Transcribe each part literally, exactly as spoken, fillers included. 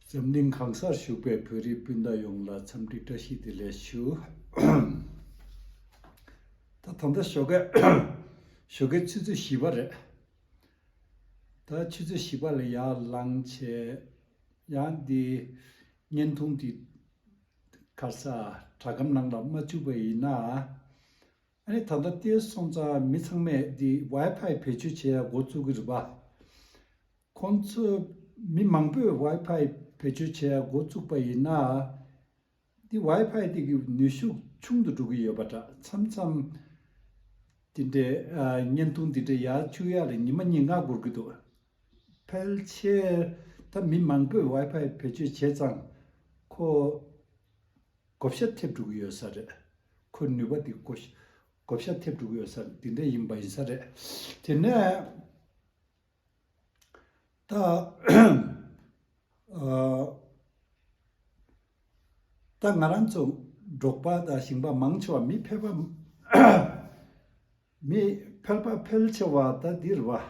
འཛམ་གླིང་གང་སར་བཞུགས་པའི་བོད་རིགས་སྤུན་ཟླ་ཡོངས་ལ་འཚམས་འདྲི་བཀྲ་ཤིས་བདེ་ལེགས་ཞུ། ད་ད་ལྟ་ཞོགས་ཀས་ཞོགས་ཀའི་ཆུ་ཚོད་བཞི་པ་རེད། ད་ཆུ་ཚོད་བཞི་པ་ལ་ཡར་ལངས་བྱས། ཡང་འདི་བརྙན་ཐུང་འདི་ག་ས་དྲ་སྒམ་ནང་ལ་མ་བཅུག་པ་ཡིན་ན། ཨ་ནི་ད་ལྟ་ལྟས་སོང་ཙང་མི་ཚང་མས་འདི་ཝའི་ཕའི་བེད་སྤྱོད་བྱེད་ཡ་འགོ་བཙུགས་ཀྱི་རེད་པ། ཁོང་ཚོ་མི་མང་པོས་ཝའི་ཕའི་བེད་སྤྱོད་བྱེད་ཡ་འགོ་བཙུགས་པ་ཡིན་ན། འདི་ཝའི་ཕའི་དེ་གི་ནུས་ཤུགས་ཆུང་དུ་འགྲོ་གི་ཡོད་པ་འདྲ། མཚམས་མཚམས་འདི་འདྲའི་ཨ་བརྙན་ཐུང་འདི་འདྲ་ཡར་བཅུག་ཡ་ལ་ཉི་མ་ཉིན་ལྔ་འགོར་གི་འདུག་ཕལ་ཆེར་ད་མི་མང་པོས་ཝའི་ཕའི་བེད་སྤྱོད་བྱས་ཙང་ཁོ་བགོ་བཤའ་ཐེབས་འགྲོ་གི་ཡོད་ས་རེད། ཁོ་ནུས་པ་དེ་བགོ་བཤའ་བགོ་བཤའ་ཐེབས་འགྲོ་གི་ཡོད་ས་རེད། དེ་འདྲ་ཡིན་པ་ཡིན་ས་རེད། དེ་ནས་ད་ཨ་ད་ང་རང་ཚོ་འབྲོག་པ་དང་ཞིང་པ་མང་ཆེ་བ་མི་ཕལ་པ་མི་ཕལ་པ་ཕལ་ཆེ་བ་ད་འདི་རེད་པ།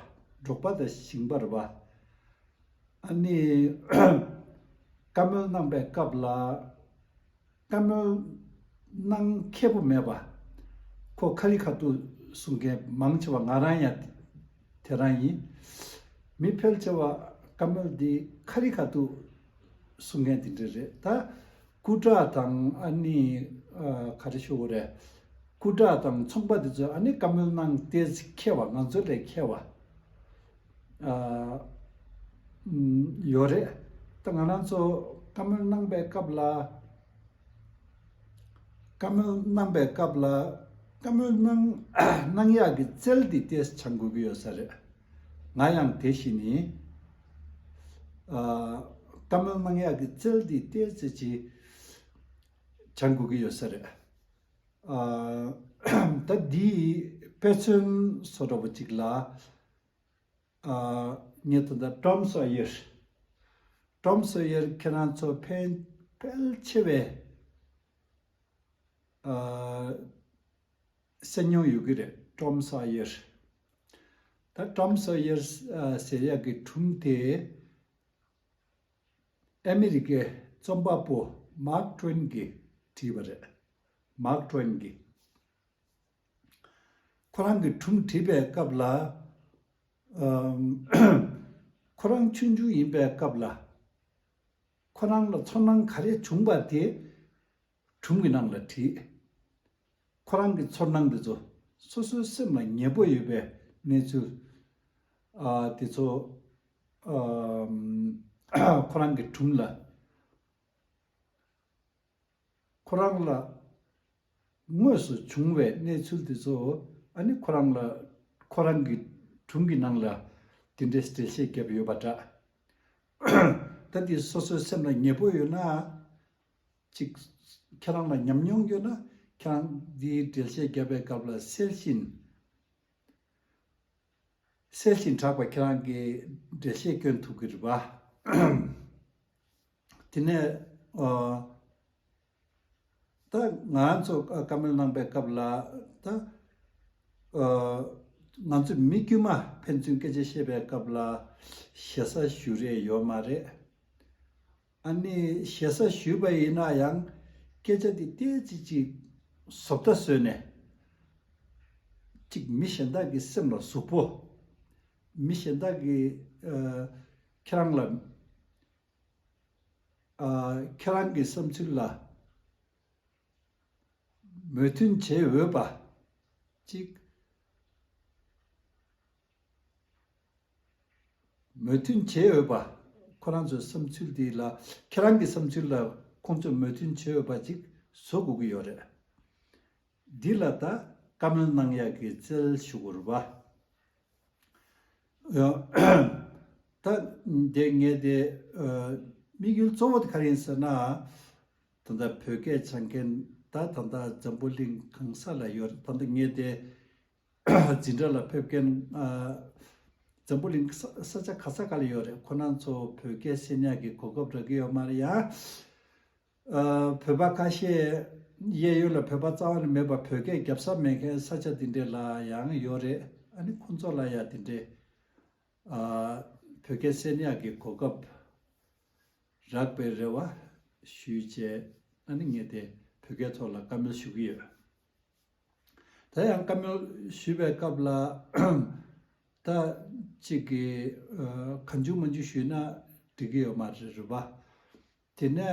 འབྲོག་པ་དང་ཞིང་པ་རེད་པ། ཨ་ནི་བཀའ་མོལ་གནང་པའི་སྐབས་ལ་བཀའ་མོལ་གནང་མཁས་པོ་མེད་པ། ཁོ་ཁ་རི་ཁ་ཐུག་གསུང་མཁན་མང་ཆེ་བ་ང་རང་ཡང་དེ་རང་ཡིན། མི་ཕལ་ཆེ་བ་བཀའ་མོལ་འདི་ཁ་རི་ཁ་ཐུག་གསུང་མཁན་དེ་འདྲ་རེད་ད། སྐུ་དྲག་དང་ཨ་ནི་ཨ་ག་རེ་ཞུ་དགོས་རེད། སྐུ་དྲག་དང་ཚོང་པ་དེ་ཚོས་ཨ་ནི་བཀའ་མོལ་གནང་ཏེ་མཁས་པ། ང་ཚོ་ལས་མཁས་པ་ཨ་ཡོད་རེད། ད་ང་རང་ཚོ་བཀའ་མོལ་གནང་པའི་སྐབས་ལ། བཀའ་མོལ་གནང་པའི་སྐབས་ལ་བཀའ་མོལ་གནང་གནང་ཡག་གི་རྩལ་འདི་ཏོག་ཙམ་སྦྱང་དགོས་ཀྱི་ཡོད་ས་རེད། ང་ཡང་དེ་བཞིན་ནི་ཨ་བཀའ་མོལ་གནང་ཡག་གི་རྩལ་འདི་ཏོག་ཙམ་ཅིག་སྦྱང་དགོས་ཀྱི་ཡོད་ས་རེད། ཨ་ད་འདི་དཔེ་མཚོན་བཟོ་འདྲ་པོ་ཅིག་ལ། ཨ་ངས་ད་ལྟ་ཊོམ་སོ་ཡེར། ཊོམ་སོ་ཡེར་ཁྱེད་རང་ཚོ་ཕན་ཕལ་ཆེ་བས་ཨ་གསན་མྱོང་ཡོད་ཀྱི་རེད། ཊོམ་སོ་ཡེར། ད་ཊོམ་སོ་ཡེར་ཨ་ཟེར་ཡག་གི་སྒྲུང་དེ་ཨ་མི་རི་ཀའི་རྩོམ་པ་པོ་མཱག་ཊུ་ཝེན་གྱིས་བྲིས་པ་རེད། མཱག་ཊུ་ཝེན་གྱིས། ཁོ་རང་གིས་སྒྲུང་བྲིས་པའི་སྐབས་ལ། ཨམ་ཁོ་རང་ཆུང་ཆུང་ཡིན་པའི་སྐབས་ལ། ཁོ་རང་ལ་ཚོར་སྣང་ག་རེ་བྱུང་བ་དེ་སྒྲུང་གི་ནང་ལ་བྲིས། ཁོ་རང་གི་ཚོར་སྣང་དེ་ཚོ་སོ་སོའི་སེམས་ལ་ཉེ་པོ་ཡོད་པའི་གནས་ཚུལ་ཨ་དེ་ཚོ་ཨམ་ཁོ་རང་གི་སྒྲུང་ལ། ཁོ་རང་ལ་དངོས་སུ་བྱུང་བའི་གནས་ཚུལ་དེ་ཚོ་ཨ་ནི་ཁོ་རང་ལ་ཁོ་རང་གི་སྒྲུང་གི་ནང་ལ་དེ་འདྲའི་འགྲེལ་བཤད་བརྒྱབ་ཡོད་པ་འདྲ། ད་འདི་སོ་སོའི་སེམས་ལ་ཉེ་པོ་ཡོད་ན། ཅིག་ཁྱེད་རང་ལ་ཉམས་མྱོང་ཡོད་ན་ཁྱེད་རང་འདིའི་འགྲེལ་བཤད་བརྒྱབ་པའི་སྐབས་ལ་གསལ་བཞིན། གསལ་ཞིང་དྲགས་པ་ཁྱེད་རང་གིས་འགྲེལ་བཤད་སྐྱོན་ཐུབ་ཀྱི་རེད་པ། དེ་ནས་ཨ་ད་ང་ཚོ་བཀའ་མོལ་གནང་པའི་སྐབས་ལ་ད་ཨ་ང་ཚོ་མི་དཀྱུས་མ་ཕན་ཚུན་སྐད་ཆ་བཤད་པའི་སྐབས་ལ་ཞེ་ས་ཞུ་རེས་ཡོད་མ་རེད། ཨ་ནི་ཞེ་ས་ཞུས་པ་ཡིན་ན་ཡང་སྐད་ཆ་འདི་ཏོག་ཙམ་ཅིག་བཟོ་ལྟ་བཟོས་ནས་ཅིག་མི་གཞན་དག་གི་སེམས་ལ་ཟུག་པོ། མི་གཞན་དག་གི་ཨ་ཁྱེད་རང་ལ་ཨ་ཁྱེད་རང་གི་བསམ་ཚུལ་ལ་མོས་མཐུན་བྱེད་འོས་པ་ཅིག་མོས་མཐུན་བྱེད་འོས་པ། ཁོ་རང་ཚོའི་བསམ་ཚུལ་འདི་ལ་ཁྱེད་རང་གི་བསམ་ཚུལ་ལ་ཁོང་ཚོས་མོས་མཐུན་བྱེད་འོས་པ་ཅིག་བཟོ་དགོས་ཀྱི་ཡོད་རེད། འདི་ལ་ད་བཀའ་མོལ་གནང་ཡག་གི་རྩལ་ཞུ་དགོས་རེད་པ། ད་འདི་ངས་དེ་དམིགས་ཡུལ་གཙོ་བོ་དེ་ག་རེ་ཡིན་ཟེར་ན། ད་ལྟ་བོད་སྐད་སྦྱང་མཁན་ད་ད་ལྟ་འཛམ་བུ་གླིང་གང་ས་ལ་ཡོད་རེད། ད་ལྟ་ངས་དེ་འཛིན་གྲྭ་ལ་ཕེབས་མཁན་ཨ་འཛམ་བུ་གླིང་ས་ས་ཆ་ག་ས་ག་ལ་ཡོད་རེད། ཁོ་རང་ཚོ་བོད་སྐད་ཤེས་ཉག་གི་གོ་སྐབས་རག་གི་ཡོད་མ་རེད་ཡ། ཨ་བོད་པ་ཁ་ཤས་གཡས་གཡོན་ལ་བོད་པ་རྩ་བ་ནས་མེད་པ། བོད་སྐད་རྒྱབ་ས་མེད་མཁན་ས་ཆ་དེ་འདྲས་ལ་ཡང་ཡོད་རེད། ཨ་ནི་ཁོང་ཚོ་ལ་ཡ་དེ་འདྲས་ ཨ་བོད་སྐད་གསན་ཡག་གི་གོ་སྐབས་རག་པའི་རེ་བ་ཞུས་བྱས། ཨ་ནི་ངས་དེ་བོད་སྐད་ཐོག་ལ་བཀའ་མོལ་ཞུ་གི་ཡོད། ད་ཡང་བཀའ་མོལ་ཞུས་པའི་སྐབས་ལ་ད་གཅིག་གིས་ཨ་གང་བྱུང་མང་བྱུང་ཞུས་ན་འགྲིག་གི་ཡོད་མ་རེད་རེད་པ། དེ་ནས་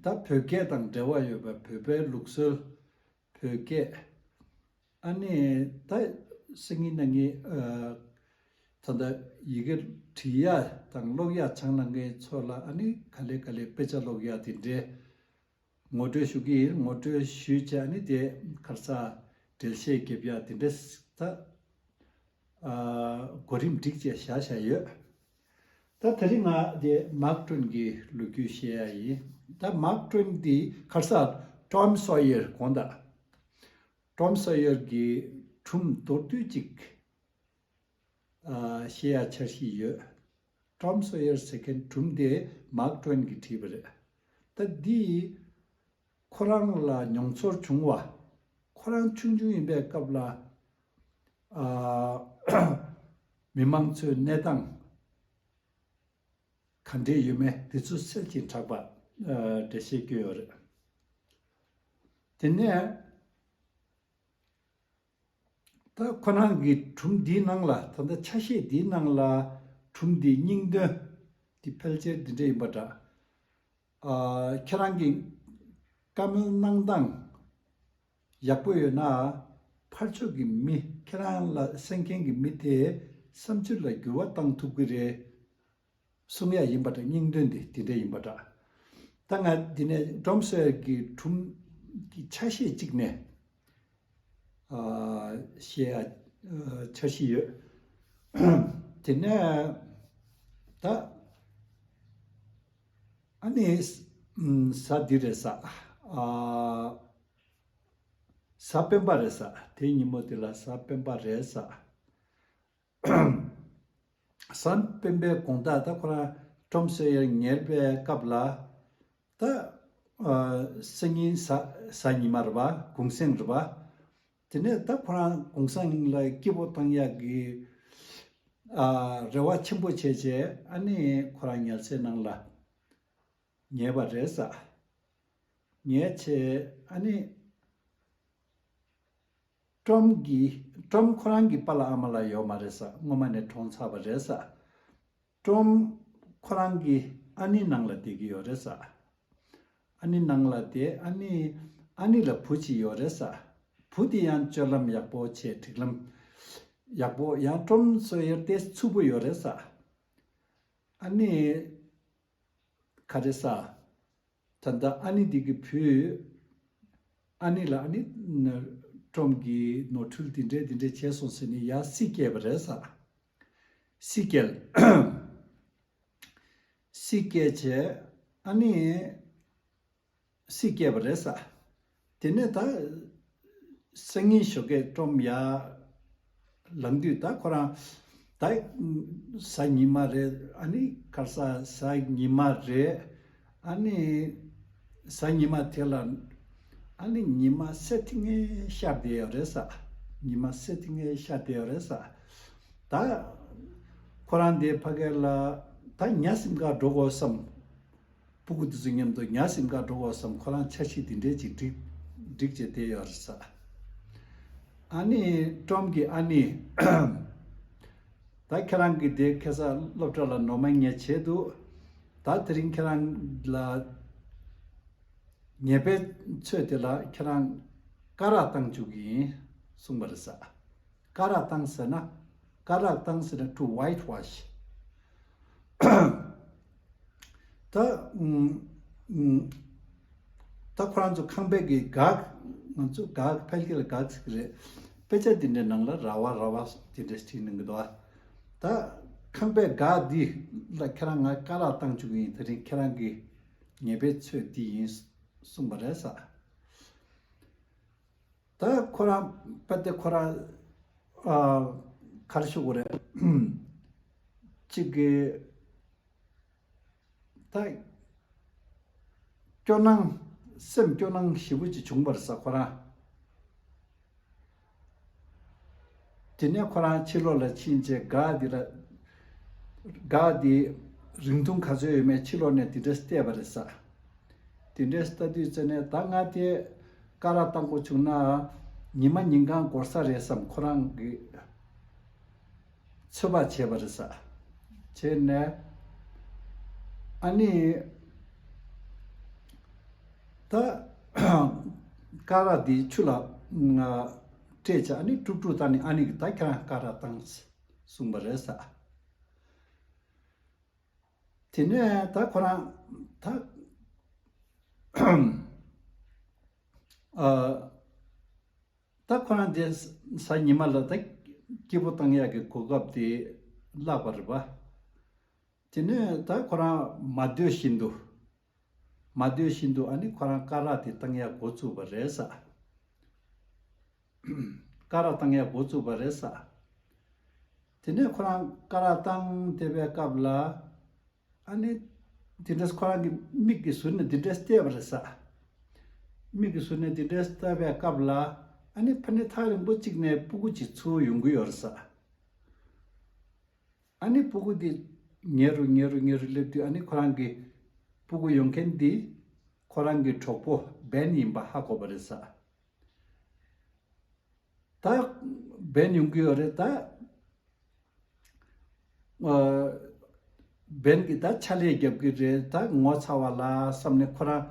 ད་བོད་སྐད་དང་འབྲེལ་བ་ཡོད་པའི་བོད་པའི་ལུགས་སྲོལ། བོད་སྐད། ཨ་ནི་ད་སང་ཉིན་གནངས་ཉིན་ཨ་ད་ལྟ་ཡི་གེ་འབྲི་ཡག་དང་ཀློག་ཡག་སྦྱང་གནང་མཁན་ཚོ་ལ་ཨ་ནི་ག་ལེ་ག་ལེ་དཔེ་ཆ་ཀློག་ཡག་དེ་འདྲའི་ངོ་སྤྲོད་ཞུ་གི་ཡིན། ངོ་སྤྲོད་ཞུས་བྱས་ཨ་ནི་དེ་ཁ་སང་འགྲེལ་བཤད་རྒྱབ་ཡག་དེ་འདྲ་ད་ཨ་གོ་རིམ་སྒྲིག་བྱས་བཞག་བཞག་ཡོད། ད་དེ་རིང་ང་དེ་མཱག་ཊུན་གྱི་ལོ་རྒྱུས་བཤད་ཡག་ཡིན། ད་མཱག་ཊུན་འདི་ཁ་སང་ཊོམ་སོ་ཡེར་དགོངས་དག་ཊོམ་སོ་ཡེར་གྱི་སྒྲུང་མདོར་བསྡུས་ཅིག་ཨ་བཤད་ཡག་འཆར་གཞི་ཡོད། ཊོམ་སོ་ཡེར་ཟེར་མཁན་སྒྲུང་དེ་མཱག་ཊུན་གྱིས་བྲིས་པ་རེད། ད་འདི་ཁོ་རང་ལ་མྱོང་ཚོར་བྱུང་བ། ཁོ་རང་ཆུང་ཆུང་ཡིན་པའི་སྐབས་ལ་ཨ་མི་མང་ཚོའི་གནས་སྟངས་ག་འདྲས་ཡོད་མེད་དེ་ཚོ་གསལ་གྱིས་གྲགས་པ་ཨ་འགྲེལ་བཤད་བསྐྱོན་ཡོད་རེད། དེ་ནས་ད་ཁོ་རང་གི་སྒྲུང་འདིའི་ནང་ལ་ད་ལྟ་ཆ་ཤས་འདིའི་ནང་ལ་སྒྲུང་འདིའི་སྙིང་དོན་འདི་ཕལ་ཆེར་འདི་འདྲ་ཡིན་པ་འདྲ། ཨ་ཁྱེད་རང་གི་བཀའ་མོལ་གནང་སྟངས་ཡག་པོ་ཡོད་ན་ཕར་ཕྱོགས་ཀྱི་མི་ཁྱེད་རང་ལ་གསན་མཁན་གྱི་མི་དེ་བསམ་ཚུལ་ལ་འགྱུར་བ་བཏང་ཐུབ་ཀྱི་རེད། གསུང་ཡག་ཡིན་པ་འདྲ། སྙིང་དོན་དེ་དེ་འདྲ་ཡིན་པ་འདྲ། ད་ང་འདི་ནས་ཊོམ་སོ་ཡེར་གྱི་སྒྲུང་གི་ཆ་ཤས་གཅིག་ནས་ཨ་བཤད་ཡག་ཨ་འཆར་གཞི་ཡོད། དེ་ནས་ད་ཨ་ནི་ཨམ་གཟའ་འདི་རེད་ས། ཨ་གཟའ་སྤེན་པ་རེད་ས། དེ་ཉིན་མོ་དེ་ལ་གཟའ་སྤེན་པ་རེད་ས། གཟའ་སྤེན་པའི་དགོང་དག་ད་ཁོ་རང་ཊོམ་སོ་ཡེར་ཉལ་བའི་སྐབས་ལ་ད་ཨ་སང་ཉིན་གཟའ་གཟའ་ཉི་མ་རེད་པ། གུང་སེང་རེད་པ། དེ་ནས་ད་ཁོ་རང་གུང་སེང་ལ་སྐྱིད་པོ་བཏང་ཡག་གི་ཨ་རེ་བ་ཆེན་པོ་བྱས་བྱས་ཨ་ནི་ཁོ་རང་ཉལ་སའི་ནང་ལ་ཉལ་བ་རེད་ས། ཉལ་བྱས་ཨ་ནི་ཊོམ་གྱི་ཊོམ་ཁོ་རང་གི་པཱ་ལགས་ཨ་མ་ལགས་ཡོད་མ་རེད་ས། སྔོན་མ་ནས་གྲོངས་ཚར་བ་རེད་ས། ཊོམ་ཁོ་རང་གི་ཨ་ནེ་ནང་ལ་བསྡད་ཀྱི་ཡོད་རེད་ས། ཨ་ནེ་ནང་ལ་བསྡད། ཨ་ནེ་ཨ་ནེ་ལ་བུ་གཅིག་ཡོད་རེད་ས། བུ་དེ་ཡང་སྤྱོད་ལམ་ཡག་པོ་བྱས། སྒྲིག་ལམ་ཡག་པོ། ཡང་ཊོམ་སོ་ཡེར་དེ་ཚུགས་པོ་ཡོད་རེད་ས། ཨ་ནེ་ག་རེ་ཟ། ད་ལྟ་ཨ་ནེ་འདི་གི་བུས་ཨ་ནེ་ལ་ཨ་ནེ་ཊོམ་གྱིས་ནོར་འཁྲུལ་འདི་འདྲས་འདི་འདྲས་བྱས་སོང་ཟེར་ནས་ཡར་སྲིད་སྐྱེལ་བ་རེད་ཟ། སྲིད་སྐྱེལ། སྲིད་སྐྱེལ་བྱས་ཨ་ནེ་སྲིད་སྐྱེལ་བ་རེད་ཟ། དེ་ནས་ད་སང་ཉིན་ཞོགས་ཀས་ཊོམ་ཡར་ལངས་དུས་ད་ཁོ་རང་ད་གཟའ་ཉི་མ་རེད། ཨ་ནི་ག་རེ་ཟ། གཟའ་ཉི་མ་རེད། ཨ་ནི་གཟའ་ཉི་མ་དེ་ལ་ཨ་ནི་ཉི་མ་སེར་ཐིང་ངེ་ཤར་བསྡད་ཡོད་རེད་ཟ། ཉི་མ་སེར་ཐིང་ངེ་ཤར་བསྡད་ཡོད་རེད་ཟ། ད་ཁོ་རང་དེ་ཕ་གི་ལ་ད་ཉ་གཟིམ་ག་འགྲོ་དགོས་བསམ། སྤུ་གུ་དེ་ཚོ་མཉམ་དུ་ཉ་གཟིམ་ག་འགྲོ་དགོས་བསམ། ཁོ་རང་འཆར་གཞི་འདི་འདྲས་ཅིག་བསྒྲིགས་བསྒྲིགས་བྱས་བསྡད་ཡོད་རེད་ཟ། ཨ་ནི་ཊོམ་གྱི་ཨ་ནེ། ད་ཁྱེད་རང་གི་དེ་ཁ་སང་སློབ་གྲྭ་ལ་ནོར་མ་ཉལ་བྱས་འདུག་ད་དེ་རིང་ཁྱེད་རང་ལ་ཉལ་པའི་ཚོད་དེ་ལ་ཁྱེད་རང་སྐ་རགས་བཏང་བཅུག་གི་ཡིན་གསུངས་པ་རེད་ཟ། སྐ་རགས་བཏང་ཟེར་ན། སྐ་རགས་བཏང་ཟེར་ན་to whitewash། ད་ཨུམ་ཨུམ་ད་ཁོ་རང་ཚོ་ཁང་པའི་གི་སྒ། ང་ཚོ་སྒ་ཕལ་སྐད་ལ་སྒ་ཟེར་གི་རེད། དཔེ་ཆ་འདི་འདྲའི་ནང་ལ་ར་བ་ར་བ་འདི་འདྲ་བྲིས་གནང་གི་འདུག་ཨ། ད་ཁང་པའི་སྒ་འདི་ལ་ཁྱེད་རང་ང་སྐ་རགས་བཏང་བཅུག་གི་ཡིན། དེ་རིང་ཁྱེད་རང་གི་ཉལ་པའི་ཚོད་འདི་ཡིན་གསུངས་པ་རེད་ཟ། ད་ཁོ་རང་དཔེ་དེ་ཁོ་རང་ཨ་ག་རེ་ཞུ་དགོས་རེད། གཅིག་གི་ད་སྐྱོ་སྣང་། སེམས་སྐྱོ་སྣང་ཞེ་པོ་ཅིག་བྱུང་བ་རེད་ཟ་ཁོ་རང་། དེ་ནས་ཁོ་རང་ཕྱི་ལོགས་ལ་ཕྱིན་བྱས་སྒ་འདི་ལ་ སྒ་དེ་རིང་ཐུང་ག་ཚོད་ཡོད་མེད་ཕྱི་ལོགས་ནས་དེ་འདྲས་བལྟས་པ་རེད་ས། དེ་འདྲས་ལྟ་དུས་ཙ་ནས་ད་ང་དེ་ཀ་ར་བཏང་དགོས་བྱུང་ན་ཉི་མ་ཉིན་གང་འགོར་ས་རེད་བསམ། ཁོ་རང་གི་ཚོད་དཔག་བྱས་པ་རེད་ས། བྱས་ནས་ཨ་ནི་ད་ཀ་ར་དེ་ཆུ་ལ་སྤྲད་བྱས། ཨ་ནི་དཀྲུག་དཀྲུག་བཏང་ནས་ཨ་ནི་གི་ད་ཁྱེད་རང་ཀ་ར་བཏང་གསུངས་པ་རེད་ས། དེ་ནས་ད་ཁོ་རང་ད་ཨ་ད་ཁོ་རང་དེ་གཟའ་ཉི་མ་ལ་ད་སྐྱིད་པོ་བཏང་ཡག་གི་གོ་སྐབས་དེ་བརླག་པ་རེད་པ། དེ་ནས་ད་ཁོ་རང་མ་སྡོད་བཞིན་དུ་མ་སྡོད་བཞིན་དུ་ཨ་ནི་ཁོ་རང་ཀ་ར་དེ་བཏང་ཡག་འགོ་བཙུགས་པ་རེད་ས། ཀ་ར་བཏང་ཡག་འགོ་བཙུགས་པ་རེད་ས། དེ་ནས་ཁོ་རང་ཀ་ར་བཏང་བསྡད་པའི་སྐབས་ལ་ཨ་ནི་དེ་འདྲས་ཁོ་རང་གི་མིག་གིས་ཟུར་ནས་དེ་འདྲས་བལྟས་པ་རེད་ས། མིག་གིས་ཟུར་ནས་དེ་འདྲས་བལྟས་པའི་སྐབས་ལ་ཨ་ནི་ཕ་ནི་ཐག་རིང་པོ་གཅིག་ནས་སྤུ་གུ་གཅིག་ཚུར་ཡོང་གི་ཡོད་རེད་ས། ཨ་ནི་སྤུ་གུ་འདི་ཉེ་རུ་ཉེ་རུ་ཉེ་རུ་སླེབས་དུས་ཨ་ནི་ཁོ་རང་གི་སྤུ་གུ་ཡོང་མཁན་འདི་ཁོ་རང་གི་གྲོགས་པོ་བེན་ཡིན་པ་ཧ་གོ་བ་རེད་ས། ད་བེན་ཡོང་གི་ཡོད་རེད་ད། ཨ་བེན་གྱིས་ད་ཕྱག་ལས་རྒྱབ་ཀྱི་རེད། ད་ངོ་ཚ་བ་ལ་བསམ་ནས་ཁོ་རང་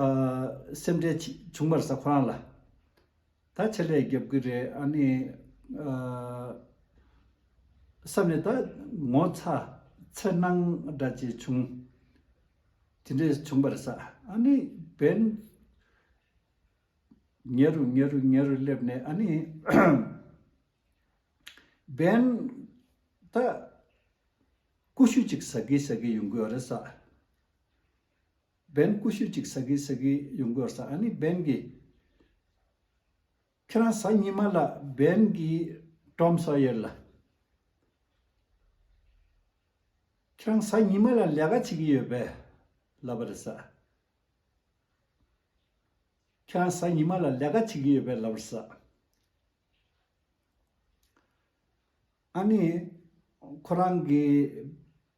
ཨ་སེམས་ཁྲལ་བྱུང་བ་རེད་ས་ཁོ་རང་ལ། ད་ཆེད་ལས་རྒྱབ་ཀྱི་རེད། ཨ་ནི་ཨ་བསམ་ནས་ད་ངོ་ཚ་འཚེར་སྣང་འདྲ་ཅིག་བྱུང་། དེ་འདྲས་བྱུང་བ་རེད་ས། ཨ་ནི་བེན་ཉེ་རུ་ཉེ་རུ་ཉེ་རུ་སླེབས་ནས་ཨ་ནི་བེན་ད་ཀུ་ཤུ་ཅིག་ཟ་གི་ཟ་གི་ཡོང་གི་ཡོད་རེད་ས། བེན་ཀུ་ཤུ་ཅིག་ཟ་གི་ཟ་གི་ཡོང་གི་ཡོད་ས། ཨ་ནི་བེན་གྱིས་ཁྱེད་རང་གཟའ་ཉི་མ་ལ་བེན་གྱིས་ཀྲོམ་སོ་ཡེར་ལ། ཁྱེད་རང་གཟའ་ཉི་མ་ལ་ལས་ཀ་བྱེད་ཀྱི་ཡོད་པས་ལབ་པ་རེད་ས། ཁྱེད་རང་གཟའ་ཉི་མ་ལ་ལས་ཀ་བྱེད་ཀྱི་ཡོད་པས་ལབ་པ་རེད་ས། ཨ་ནི་ཁོ་རང་གི་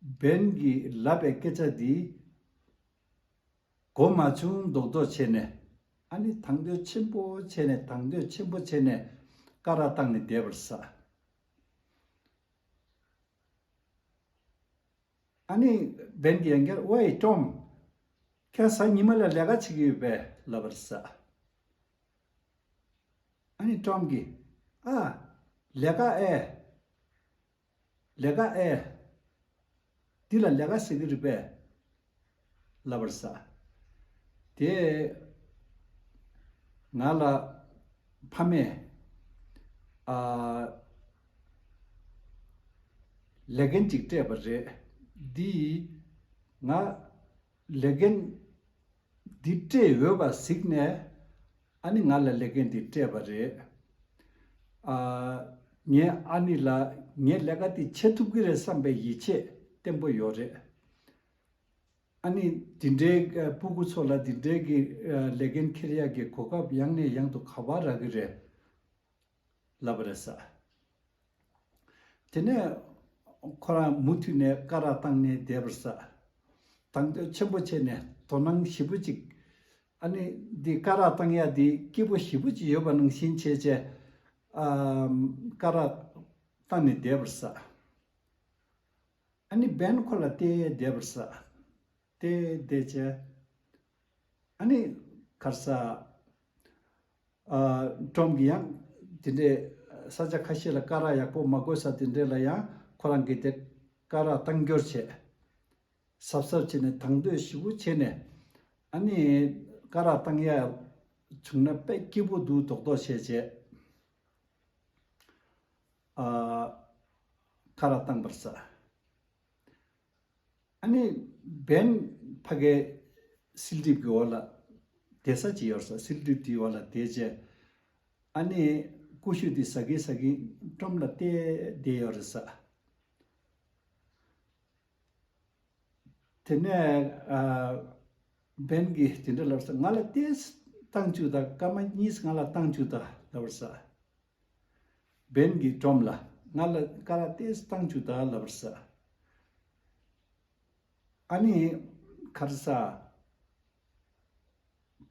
བེན་གྱིས་ལབ་པའི་སྐད་ཆ་འདི་གོ་མ་བྱུང་མདོག་མདོག་བྱས་ནས་ཨ་ནི་དང་དོད་ཆེན་པོ་བྱས་ནས་དང་དོད་ཆེན་པོ་བྱས་ནས་ཀ་ར་བཏང་ནས་བསྡད་པར་ས། ཨ་ནི་བེན་གྱིས་ཡང་བསྐྱར་ཝེ་ཀྲོམ། ཁྱེད་གཟའ་ཉི་མ་ལ་ལས་ཀ་བྱེད་ཀྱི་ཡོད་པས་ལབ་པར་ས། ཨ་ནི་ཀྲོམ་གྱིས་ཨ་ལས་ཀ་ཨེ། ལས་ཀ་ཨེ། འདི་ལ་ལས་ཀ་ཟེར་གྱི་རེད་པས། ལབ་པར་ས། དེ་ང་ལ་ཕ་མས་ཨ་ལས་འགན་ཅིག་སྤྲད་པ་རེད། འདི་ང་ལས་འགན་འདི་སྤྲད་ཡོད་པ་གཟིགས་ནས་ཨ་ནི་ང་ལ་ལས་འགན་འདི་སྤྲད་པ་རེད། ཨ་ངས་ཨ་ནི་ལ་ངས་ལས་ཀ་འདི་བྱེད་ཐུབ་ཀྱི་རེད་བསམ་པའི་ཡིད་ཆེས་བརྟན་པོ་ཡོད་རེད། ཨ་ནི་འདི་འདྲའི་ཨ་སྤུ་གུ་ཚོ་ལ་འདི་འདྲའི་གི་ཨ་ལས་འགན་འཁྱེར་ཡག་གི་གོ་སྐབས་ཡང་ནས་ཡང་དུ་ག་པར་རག་གི་རེད་ལབ་པ་རེད་ས། དེ་ནས་ཁོ་རང་མུ་མཐུད་ནས་ཀ་ར་བཏང་ནས་བསྡད་པར་ས། དང་དོད་ཆེན་པོ་བྱས་ནས་དོ་སྣང་ཞེ་པོ་ཅིག་ཨ་ནི་འདི་ཀ་ར་བཏང་ཡག་འདི་སྐྱིད་པོ་ཞེ་པོ་ཅིག་ཡོད་པ་ནང་བཞིན་བྱས་བྱས་ཨ་ཀ་ར་བཏང་ནས་བསྡད་པར་ས། ཨ་ནི་བེན་ཁོ་ལ་བལྟས་བསྡད་པར་ས། བལྟས་བསྡད་བྱས། ཨ་ནི་ག་རེ་ཟ། ཨ་ཀྲོམ་གྱིས་ཡང་དེ་འདྲའི་ས་ཆ་ཁ་ཤས་ལ་ཀ་ར་ཡག་པོ་མ་དགོས་ས་དེ་འདྲས་ལ་ཡང་ཁོ་རང་གིས་དེ་ཀ་ར་བཏང་སྐྱོར་བྱས། གཟབ་གཟབ་བྱས་ནས་དང་དོད་ཞེ་པོ་བྱས་ནས་ཨ་ནི་ཀ་ར་བཏང་ཡག་བྱུང་ན་དཔེ་སྐྱིད་པོ་འདུག་མདོག་མདོག་བྱས་བྱས། ཨ་ཀ་ར་བཏང་པར་ས། ཨ་ནི་བེན་ཕ་གའི་བསིལ་གྲིབ་ཀྱི་འོག་ལ་བསྡད་ས་ཅིག་ཡོད་ས། བསིལ་གྲིབ་དེའི་འོག་ལ་བསྡད་རྗེས་ཨ་ནི་ཀུ་ཤུ་དེ་ཟ་གིན་ཟ་གིན་ཀྲོམ་ལ་བལྟས་བསྡད་ཡོད་རེད་ས། དེ་ནས་ཨ་བེན་གྱིས་དེ་འདྲ་ལབ་ས། ང་ལ་ཏོག་ཙམ་བཏང་བཅུག་དང་། སྐར་མ་གཉིས་ང་ལ་བཏང་བཅུག་དང་ལབ་ས། བེན་གྱིས་ཀྲོམ་ལ་ང་ལ་ཀ་ར་ཏོག་ཙམ་བཏང་བཅུག་དང་ལབ་ས། ཨ་ནི་ཁར་ས་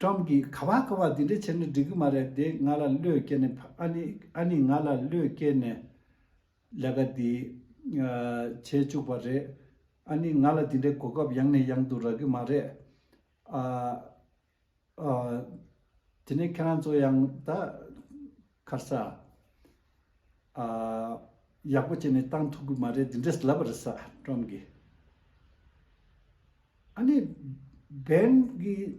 ཀྲམ་གྱིས་ག་བ་ག་བ་འདི་འདྲ་བྱས་ན་འགྲིག་གི་མ་རེད། དེ་ང་ལ་བློས་བཀལ་ནས་ཕ- ཨ་ནི་ཨ་ནི་ང་ལ་བློས་བཀལ་ནས་ལས་ཀ་འདི་ཨ་བྱས་བཅུག་པ་རེད། ཨ་ནི་ང་ལ་འདི་འདྲའི་གོ་སྐབས་ཡང་ནས་ཡང་དུ་རག་གི་མ་རེད། ཨ། ཨ། དེ་ནས་ཁྱེད་རང་ཚོ་ཡང་ད་ཁར་ས། ཨ། ཡག་པོ་བྱས་ནས་བཏང་ཐུབ་ཀྱི་མ་རེད། འདི་འདྲས་ལབ་པ་རེད་ས་ཀྲོམ་གྱིས། ཨ་ནི་བན་གྱིས་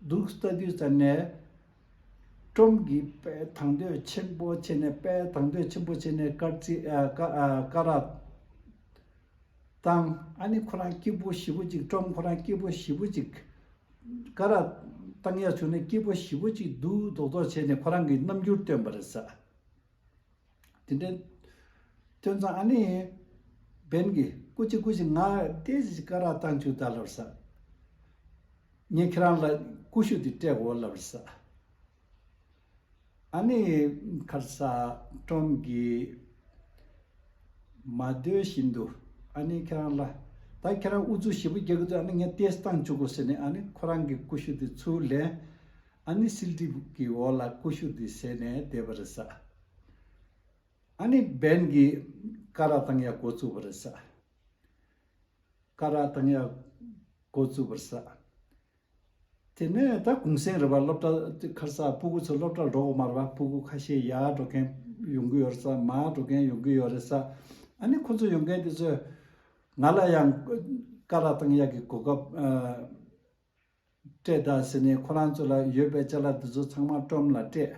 འདུག་ལྟ་དུས་ཙམ་ནས་ཀྲོམ་གྱིས་དཔེ་དང་དོད་ཆེན་པོ་བྱས་ནས་དཔེ་དང་དོད་ཆེན་པོ་བྱས་ནས་སྐར་རྩིས་ཨ་ཀ་ཨ་ཀ་ར་བཏང་། ཨ་ནི་ཁོ་རང་སྐྱིད་པོ་ཞེ་པོ་ཅིག་ཀྲོམ་ཁོ་རང་སྐྱིད་པོ་ཞེ་པོ་ཅིག་ཀ་ར་བཏང་ཡ་བྱུང་ནས་སྐྱིད་པོ་ཞེ་པོ་ཅིག་འདུག་མདོག་མདོག་བྱས་ནས་ཁོ་རང་གི་རྣམ་འགྱུར་སྟོན་པ་རེད་ས། དེ་འདྲའི་སྟོན་ཙང་ཨ་ནི་བན་གྱིས་སྐུ་མཁྱེན་སྐུ་མཁྱེན་ང་ཏོག་ཙམ་ཀ་ར་བཏང་བཅུག་ད་ལབ་ས། ངས་ཁྱེད་རང་ལ་ཀུ་ཤུ་དེ་སྤྲད་དགོས་ལབ་ས། ཨ་ནི་ཁར་ས་ཀྲོམ་གྱིས་མ་འདོད་བཞིན་དུ་ཨ་ནི་ཁྱེད་རང་ལ་ད་ཁྱེད་རང་ཨུ་ཚུགས་ཞེ་པོ་རྒྱག་གི་འདུག་ཨ་ནི་ངས་ཏོག་ཙམ་བཏང་བཅུག་གོ་ཟེར་ནས་ཨ་ནི་ཁོ་རང་གི་ཀུ་ཤུ་དེ་ཚུར་ལེན། ཨ་ནི་སིལ་གྲིབ་ཀྱི་འོག་ལ་ཀུ་ཤུ་དེ་ཟས་ནས་བསྡད་པ་རེད་ས། ཨ་ནི་བན་གྱིས་ཀ་ར་བཏང་ཡ་འགོ་བཙུགས་པ་རེད་ས། ཀ་ར་བཏང་ཡ་འགོ་བཙུགས་པ་རེད་ས། དེ་ནས་ད་གུང་སེང་རེད་པ། སློབ་གྲྭ་ཁར་ས་སྤུ་གུ་ཚོ་སློབ་གྲྭར་འགྲོ་དགོས་མ་རེད་པ། སྤུ་གུ་ཁ་ཤས་ཡར་འགྲོ་མཁན་ཡོང་གི་ཡོད་རེད་ས། མར་འགྲོ་མཁན་ཡོང་གི་ཡོད་རེད་ས། ཨ་ནི་ཁོ་ཚོ་ཡོང་མཁན་དེ་ཚོས་ང་ལ་ཡང་ཀ་ར་བཏང་ཡག་གི་གོ་སྐབས་ཨ་སྤྲད་དང་ཟེར་ནས་ཁོ་རང་ཚོ་ལ་ཡོད་པའི་ཅ་ལག་དེ་ཚོ་ཚང་མ་ཀྲོམ་ལ་སྤྲད།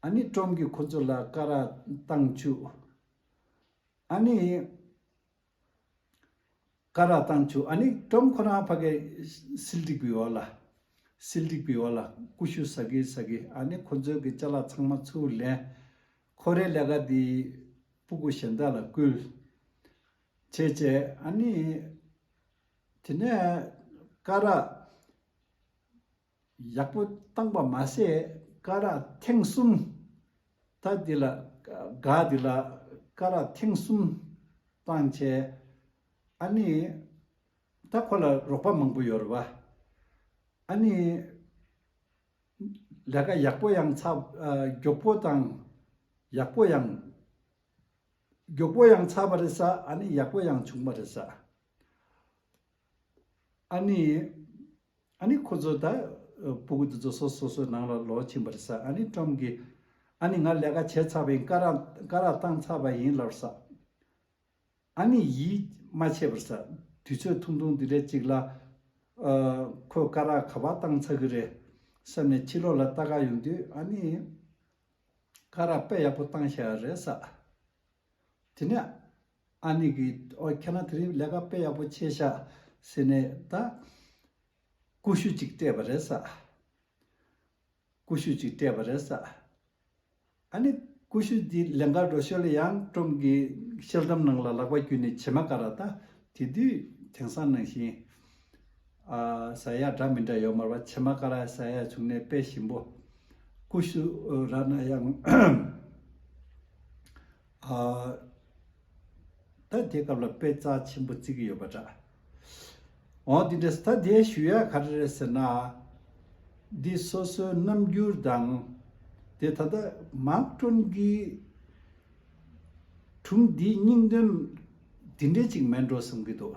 ཨ་ནི་ཀྲོམ་གྱིས་ཁོ་ཚོ་ལ་ཀ་ར་བཏང་བཅུག་ཨ་ནི་ཀ་ར་བཏང་བཅུག་ཨ་ནི་ཀྲོམ་ཁོ་རང་ཕ་གི་སིལ་གྲིབ་ཀྱི་འོག་ལ། སིལ་གྲིབ་ཀྱི་འོག་ལ་ཀུ་ཤུ་ཟ་གི་ཟ་གི་ཨ་ནི་ཁོ་ཚོའི་གི་ཅ་ལག་ཚང་མ་ཚུར་ལེན། ཁོ་རའི་ལས་ཀ་འདི་སྤུ་གུ་གཞན་དག་ལ་བསྐུལ། བྱས་བྱས་ཨ་ནི་དེ་ནས་ཀ་ར་ཡག་པོ་བཏང་པ་མ་ཟད་ཀ་ར་ཐེངས་གསུམ། ད་འདི་ལ་སྒ་འདི་ལ་ཀ་ར་ཐེངས་གསུམ་བཏང་བྱས་ཨ་ནི་ད་ཁོ་ལ་རོགས་པ་མང་པོ་ཡོད་རེད་པ། ཨ་ནི་ལས་ཀ་ཡག་པོ་ཡང་ཚར། ཨ་མགྱོགས་པོ་དང་ཡག་པོ་ཡང་མགྱོགས་པོ་ཡང་ཚར་བ་རེད་ས། ཨ་ནི་ཡག་པོ་ཡང་བྱུང་བ་རེད་ས། ཨ་ནི་ཨ་ནི་ཁོ་ཚོ་ད་སྤུ་གུ་དེ་ཚོ་སོ་སོ་སོའི་ནང་ལ་ལོག་ཕྱིན་པ་རེད་ས། ཨ་ནི་ཀྲོམ་གྱིས་ཨ་ནི་ང་ལས་ཀ་བྱས་ཚར་བ་ཡིན། ཀ་ར་ཀ་ར་བཏང་ཚར་བ་ཡིན་ལབ་ས། ཨ་ནི་ཡིད་མ་ཆེས་པར་ས། དུས་ཚོད་ཐུང་ཐུང་འདི་འདྲའི་ཅིག་ལ། ཨ་ཁོས་ཀ་ར་ག་པར་བཏང་ཚར་གི་རེད་བསམ་ནས་ཕྱི་ལོགས་ལ་ལྟ་ག་ཡོང་དུས་ཨ་ནི་ཀ་ར་དཔེ་ཡག་པོ་བཏང་བཞག་རེད་ས། དེ་ནས་ཨ་ནི་གིས་ཨོ་ཁྱེད་རང་དེ་རིང་ལས་ཀ་དཔེ་ཡག་པོ་བྱས་ཤག་ཟེར་ནས་ད་ཀུ་ཤུ་གཅིག་སྤྲད་པ་རེད་ས། ཀུ་ཤུ་གཅིག་སྤྲད་པ་རེད་ས། ཨ་ནི་ཀུ་ཤུ་འདི་ལེན་གར་འགྲོ་ཞོར་ལ་ཡང་ཀྲོམ་གྱིས་ཤེལ་དམ་ནང་ལ་ལག་པ་བརྒྱུས་ནས་བྱེ་མ་ཀ་ར་ད་དེ་དུས་དེང་སང་ནང་བཞིན་ཨ་ཟ་ཡ་འདྲ་མི་འདྲ་ཡོད་མ་རེད་པ། བྱེ་མ་ཀ་ར་ཟ་ཡ་བྱུང་ནས་དཔེ་ཞིམ་པོ། ཀུ་ཤུ་རག་ན་ཡང་ཨ་ད་དེ་སྐབས་ལ་དཔེ་རྩ་ཆེན་པོ་བརྩི་གི་ཡོད་པ་འདྲ། འོ་འདི་འདྲ་ད་དེ་ཞུ་ཡ་ག་རེ་རེད་ཟེར་ན། འདི་སོ་སོའི་རྣམ་འགྱུར་དང་། དེ་ད་ལྟ་མཱག་ཀྲོན་གྱི་སྒྲུང་འདིའི་སྙིང་དོན་འདི་འདྲའི་ཅིག་མེད་འགྲོ་བསམ་གྱི་འདུག་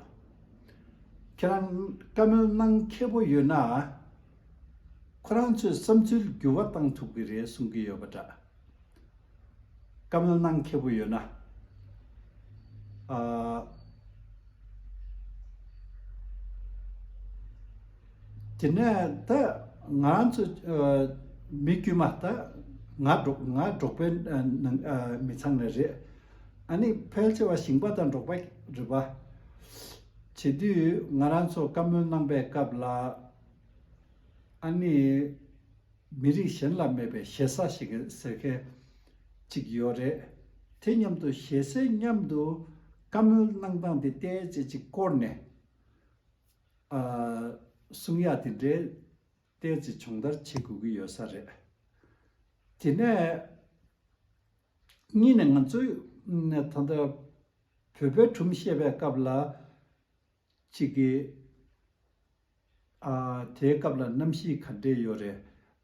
ཁྱེད་རང་བཀའ་མོལ་གནང་མཁས་པོ་ཡོད་ན། ཁོ་རང་ཚོས་བསམ་ཚུལ་འགྱུར་བ་བཏང་ཐུབ་ཀྱི་རེད་གསུང་གི་ཡོད་པ་འདྲ། བཀའ་མོལ་གནང་མཁས་པོ་ཡོད་ན། ཨ། དེ་ནས་ད་ང་རང་ཚོ་ཨ་མི་དཀྱུས་མ་ད་ང་འབྲོག་ང་འབྲོག་པའི་ཨ་ནང་ཨ་མི་ཚང་ནས་རེད། ཨ་ནི་ཕལ་ཆེ་བ་ཞིང་པ་དང་འབྲོག་པ་རེད་པ། བྱེད་དུས་ང་རང་ཚོ་བཀའ་མོལ་གནང་པའི་སྐབས་ལ་ཨ་ནི། མི་རིགས་གཞན་ལ་མེད་པའི་ཞེ་ས་ཞིག་ཟེར་མཁན་ཅིག་ཡོད་རེད། དེ་མཉམ་དུ་ཞེ་སའི་མཉམ་དུ་བཀའ་མོལ་གནང་སྟངས་དེ་ཏོག་ཙམ་ཅིག་བསྐོར་ནས་ཨ་གསུང་ཡག་དེ་འདྲའི་ཏོག་ཙམ་སྦྱོང་བརྡར་བྱེད་དགོས་ཀྱི་ཡོད་ས་རེད། དེ་ནས་གཉིས་ནས་ང་ཚོས་ད་ལྟ་བོད་པའི་སྒྲུང་བཤད་པའི་སྐབས་ལ། གཅིག་གིས་ཨ་དེའི་སྐབས་ལ་གནམ་གཤིས་ག་འདྲས་ཡོད་རེད།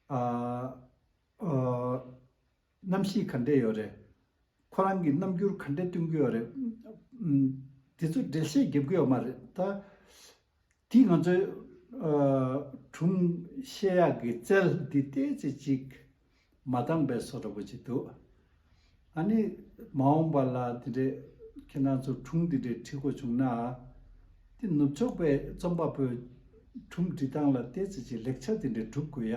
ཨ་ཨ་གནམ་གཤིས་ག་འདྲས་ཡོད་རེད། ཁོ་རང་གིས་རྣམ་འགྱུར་ག་འདྲས་སྟོན་གྱི་ཡོད་རེད། ཨམ། དེ་ཚོ་འགྲེལ་བཤད་རྒྱབ་ཀྱི་ཡོད་མ་རེད་ད། དེ་ང་ཚོའི་ཨ་སྒྲུང་བཤད་ཡག་གི་རྩལ་འདི་ཏོག་ཙམ་ཅིག་མ་འདང་པའི་བཟོ་འདྲ་པོ་ཅིག་འདུག་ཨ་ནི་མ་འོངས་པ་ལ་དེ་འདྲའི་ཁྱེད་རང་ཚོ་སྒྲུང་དེ་འདྲའི་བྲི་དགོས་བྱུང་ན། དེ་ནུབ་ཕྱོགས་པའི་རྩོམ་པ་པོའི་སྒྲུང་འབྲི་སྟངས་ལ་ཏོག་ཙམ་ཅིག་ལེགས་ཆ་དེ་འདྲ་སྒྲུབ་དགོས་ཡ།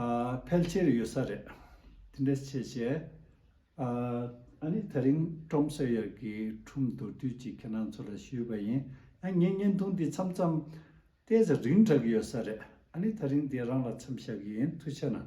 ཨ་ཕལ་ཆེར་ཡོད་ས་རེད། དེ་འདྲ་བྱས་བྱས། ཨ་ཨ་ནི་དེ་རིང་ཀྲོམ་སོ་ཡར་གྱི་སྒྲུང་མདོར་བསྡུས་ཅིག་ཁྱེད་རང་ཚོ་ལ་ཞུས་པ་ཡིན། ཨ་ངའི་བརྙན་ཐུང་འདི་མཚམས་མཚམས་ཏོག་ཙམ་རིང་དྲགས་ཀྱི་ཡོད་ས་རེད། ཨ་ནི་དེ་རིང་འདི་རང་ལ་མཚམས་བཞག་གི་ཡིན། ཐུགས་རྗེ་གནང་།